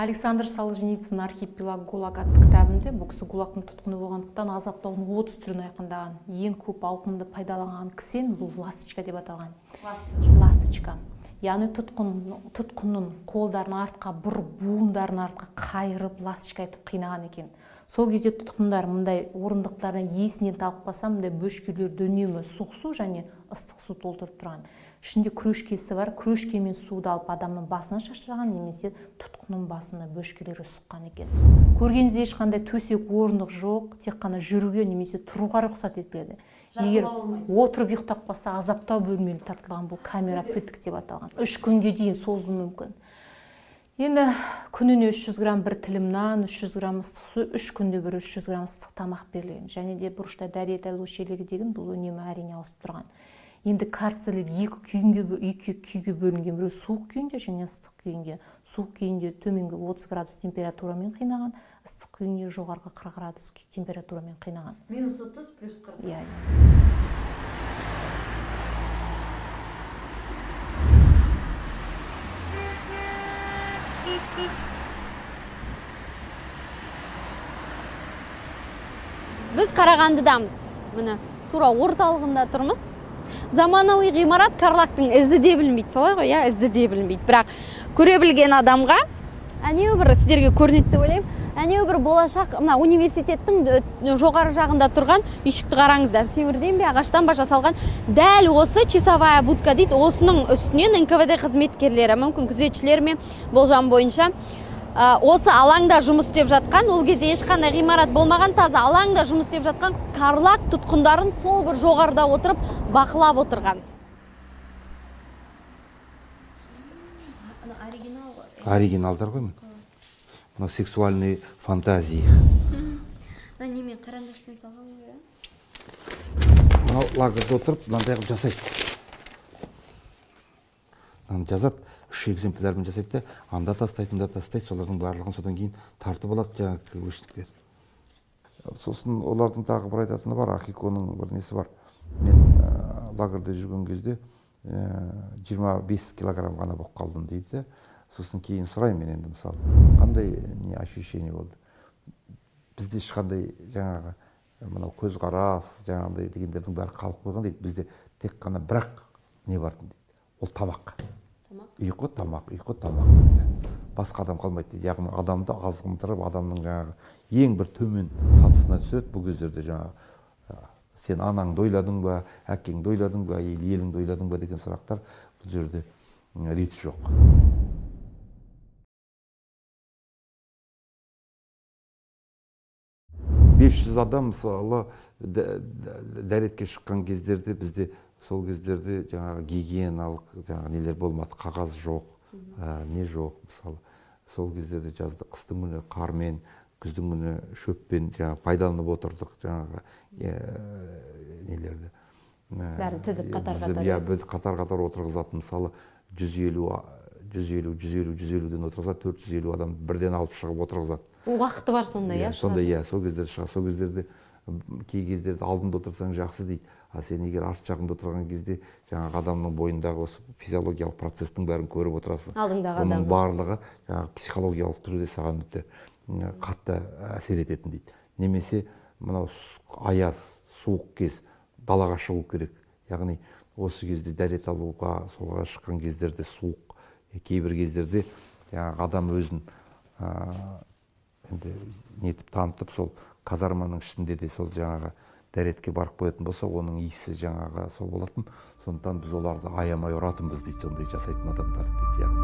Александр Солженицын «Архипелаг ГУЛАГ» атты кітабында бұл кісі ГУЛАГтың тұтқыны болғандықтан азаптаудың 30 түрін айқындаған. Ең көп ауқымды пайдаланған кісен бұл ласточка деп аталған. Ласточка. Яғни тұтқынның қолдарын артқа бұрып, буындарын артқа қайырып, ласточка етіп қинаған екен. Сол кезде тұтқындар мындай орындықтардан есінен талып қалса, мындай бөшкелерді үнемі суық су және ыстық су толтырып тұрған. Ішінде күрешкесі бар, күрешкемен суды алып адамның басына шашыраған немесе тұтқынның басына бөшкелері сұққан екен. Көргеніңіздей ешқандай төсек орындық жоқ, тек қана жүруге немесе тұруға рұқсат етіледі. Егер отырып ұйықтап қалса, азаптау бөлмелі тартылған бұл камера пыток деп аталған. 3 күнге дейін созылуы мүмкін. Енді күніне 300 грамм бір тілім нан, 300 грамм ыстық су, 3 күнде бір 300 грамм ыстық тамақ берілген. Және де бұрышта дәрет алу шелегі деген бұл үнемі әрине ауысып тұрған. Енді карцерлер екі күйге бөлінген, біреу суық күйінде және ыстық күйінде. Суық күйінде төменгі 30 градус температурамен қинаған, ыстық күйінде жоғарғы 40 градус температурамен қинаған. Минус 30 плюс 40. Иә. Біз Қарағандыдамыз. Міне, тура орталығында тұрмыз. Заманауи ғимарат Карлагтың ізі де білінбейді, солай ғой, иә, ізі де білінбейді. Бірақ көре білген адамға, әнеу бір сіздерге көрінеді деп ойлаймын, әнеу бір болашақ мына университеттің жоғары жағында тұрған үйшікті қараңыздар, темірден бе, ағаштан ба жасалған, дәл осы часовая будка дейді, осының үстінен НКВД қызметкерлері, мүмкін күзетшілер ме, болжам бойынша осы алаңда жұмыс істеп жатқан, ол кезде ешқандай ғимарат болмаған, таза алаңда жұмыс істеп жатқан Карлаг тұтқындарын сол бір жоғарыда отырып бақылап отырған. Оригиналдар ғой. Мынау сексуальные фантазии. Мына немен қарандашпен салған ғой, иә? Мынау лагерьде отырып мынандай қылып жасайды. Мынаны жазады. 3 экземплярын жасайды да, анда тастайды, мында тастайды, солардың барлығын содан кейін тартып алады жаңағы КГБшниктер. Сосын олардың тағы бір айтатыны бар, Ахиконың бір несі бар. Мен лагерьде жүрген кезде 25 килограмм ғана болып қалдым дейді. Сосын кейін сұраймын мен енді мысалы, қандай не ощущение болды? Бізде ешқандай жаңағы мынау көзқарас, жаңағындай дегендердің бәрі қалып қойған дейді. Бізде тек қана бірақ не бар дейді. Ол тамақ. Ұйқы тамақ, ұйқы тамақ дейді. Басқа адам қалмайды дейді. Яғни адамды азғындырып, адамның жаңағы ең бір төмен сатысына түсіреді. Бұл кездерде жаңағы сен анаңды ойладың ба, әкеңді ойладың ба, еліңді ойладың ба деген сұрақтар бұл жерде реті жоқ. 500 адам мысалы дәретке шыққан кездерде бізде сол кездерде жаңағы гигиеналық жаңағы нелер болмады, қағаз жоқ, не жоқ мысалы. Сол кездерде жазды қыстың күні қармен, күздің күні шөппен жаңағы пайдаланып отырдық жаңағы нелерді. Бәрін тізіп қатар-қатар. Иә, біз қатар-қатар отырғызатын мысалы 150, 150, 150, 150-ден отырғызады, 450 адам бірден алып шығып отырғызады. Уақыты бар сондай, иә? Сондай, иә, сол кездерде шығады. Сол кездерде кей кездерде алдында отырсаң жақсы дейді. А сен егер арт жағында отырған кезде жаңағы адамның бойындағы осы физиологиялық процестің бәрін көріп отырасың. Алдыңдағы Бұның адам. барлығы жаңағы психологиялық түрде саған өте қатты әсер ететін дейді. Немесе мынау аяз, суық кез далаға шығу керек. Яғни осы кезде дәрет алуға, солға шыққан кездерде суық, кейбір кездерде жаңағы адам өзін енді нетіп танытып сол казарманың ішінде де сол жаңағы дәретке барып қоятын болса, оның иісі жаңағы сол болатын. Сондықтан біз оларды аямай ұратынбыз дейді, сондай жасайтын адамдарды дейді яғни.